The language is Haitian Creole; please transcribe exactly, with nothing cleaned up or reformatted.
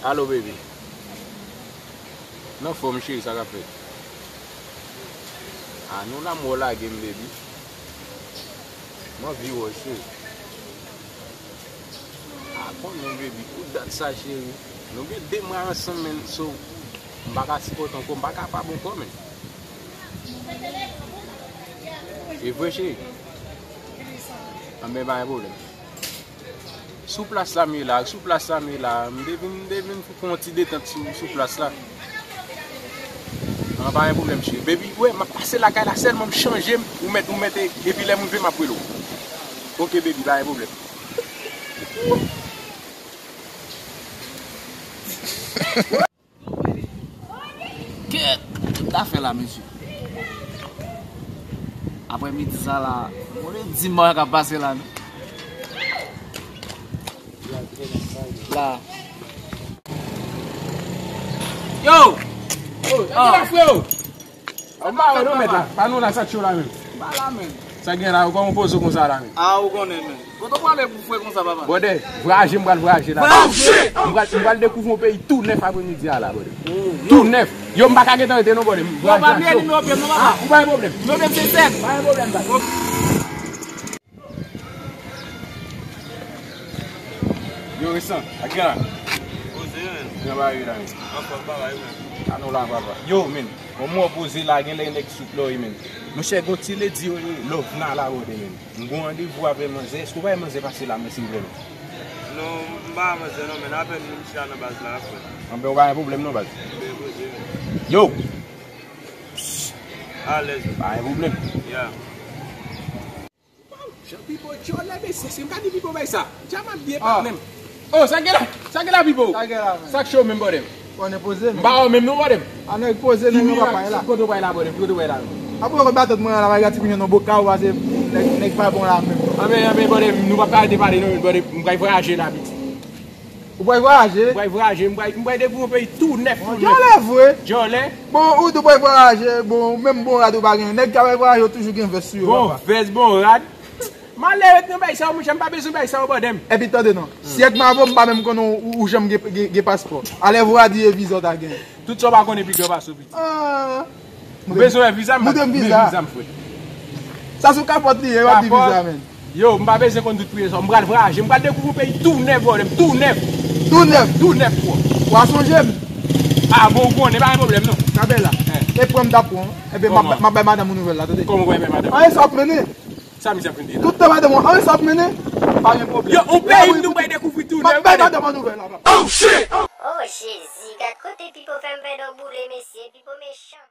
Alo, baby. M anfòm, cheri, sa k ap fèt? A, nou la, m wè w lage m, baby. M anvi wè w, cheri. A, konnen, baby, pou dat sa, cheri. Nou gen de mwa ansanm, man, so, m pa ka sipòte ankò, m pa kapab ankò, man. E vre, cheri? Anben, pa gen pwoblèm. Sou plas la m ye la, sou plas la m ye la. M te vin, m te vin fè yon ti detant sou, sou plas la. An, pa gen pwoblèm, cheri. Baby, wè, m ap pase lakay la, sèlman m chanje m, ou mèt, ou mèt, e, epi lè m rive, m ap rele w. Oke, baby, pa gen pwoblèm. Kèt, tout afè la, mesye. Aprè midi sa la, mwen di mwen k ap pase la, non. La. Yo! Oh, ah, freo! Ou pa wè non, mèt la. Pa nou la, sa k cho la menm. Pa la menm. Sa gen la, ou kòman poze konsa la menm? Ah, ou konnen menm. Kote w prale pou fre konsa, papa? Brother, vwayaje, m pral vwayaje la. Vwayaje! M pral, m pral dekouvri yon peyi tou nèf apremidi a la, brother. Oh, tou nèf. Yo, m pa ka gentan rete non, brother. M vwayaje a cho. Ou pa gen pwoblèm non, papa. Ah, ou pa gen pwoblèm. Nimewo m se sèt. Pa gen pwoblèm, baz. Ok. Yo, Resan, ak gen la. Poze, men. Jan bagay yo la, men. Anfòm, papa, yo, men. Anon la, papa. Yo, men. Bon, mwen poze la, gen lè nèg sou plore, men. Monchè, gon ti lady, yo, Lovna la, brother, men. M gon randevou avè manzè. Èske w pa wè manzè pase la, men, silvouplè? Non, m pa wè manzè, non, men apèn m chita nan baz la, frè. Anben, ou pa gen pwoblèm, non, baz. Yo! Alèz. Pa gen pwoblèm. Ya. Jan Pipo djòlè, mesye, si m ka di Pipo bay sa. Djaman byen pa menm. Oh, sa gen la? Sa gen la, Pipo? Sa gen la, men? Sa k cho menm, brother? Konnen poze, men. M pa wè menm non, brother. A, nèg poze, nèg yo pa pale la. Kote w pale la, brother? Kote w pale la? Apre, w konn batant mwen la, bagay ti kounya nan boka, ou pase nèg, nèg pa bon la menm. Anben, anben, brother, nou p ap ka rete pale non, brother, m pral vwayaje la, piti. Ou pral vwayaje? M pral vwayaje, m pral, m pral dekouvri yon peyi tou nèf, tou nèf. Djòlè vre. Djòlè. Bon, ou tou pral vwayaje, bon, menm bon rad ou pa gen. Nèg k ap vwayaje yo toujou gen vès sou yo, papa. Bon vès, bon rad. M ale ret nan bay sa yo, monchè, m pa bezwen bay sa yo, brother m. Epi tande non, si èk m avè w, m pa menm konnen ou, ou janm gen, gen, gen paspò. Alè vwa di e viza w ta gen. Tout sa w pa konnen pi dwè pase w, piti. Ah. Ou bezwen wè viza m? Montre m viza. Men viza m, frè. Sa sou kapòt li ye, w ap di viza, men. Yo, m pa bezwen konn tout priye sa. M pral vwayaje, m pral dekouvri yon peyi tou nèf, brother m, tou nèf. Tou nèf? Tou nèf, frè. W a sonje m? Ah, bon, ou konnen, pa gen pwoblèm, non. Sa bèl la. E pran m t ap pran. Enben, m ap, m ap bay madanm ou nouvèl la, tande. Kòman w bay madanm? Anyen sa w ap mennen. Sa misye ap vin di la? Tout tan madanm ou, anyen sa w ap mennen. Pa gen pwoblèm. Yo, yon peyi nou bay dekouvri tou nèf. M ap bay madanm ou nouvèl la, papa. Oh, shit! Oh, Jezi, gad kote Pipo fè m pèdi yon boule, mesye. Pipo mechan.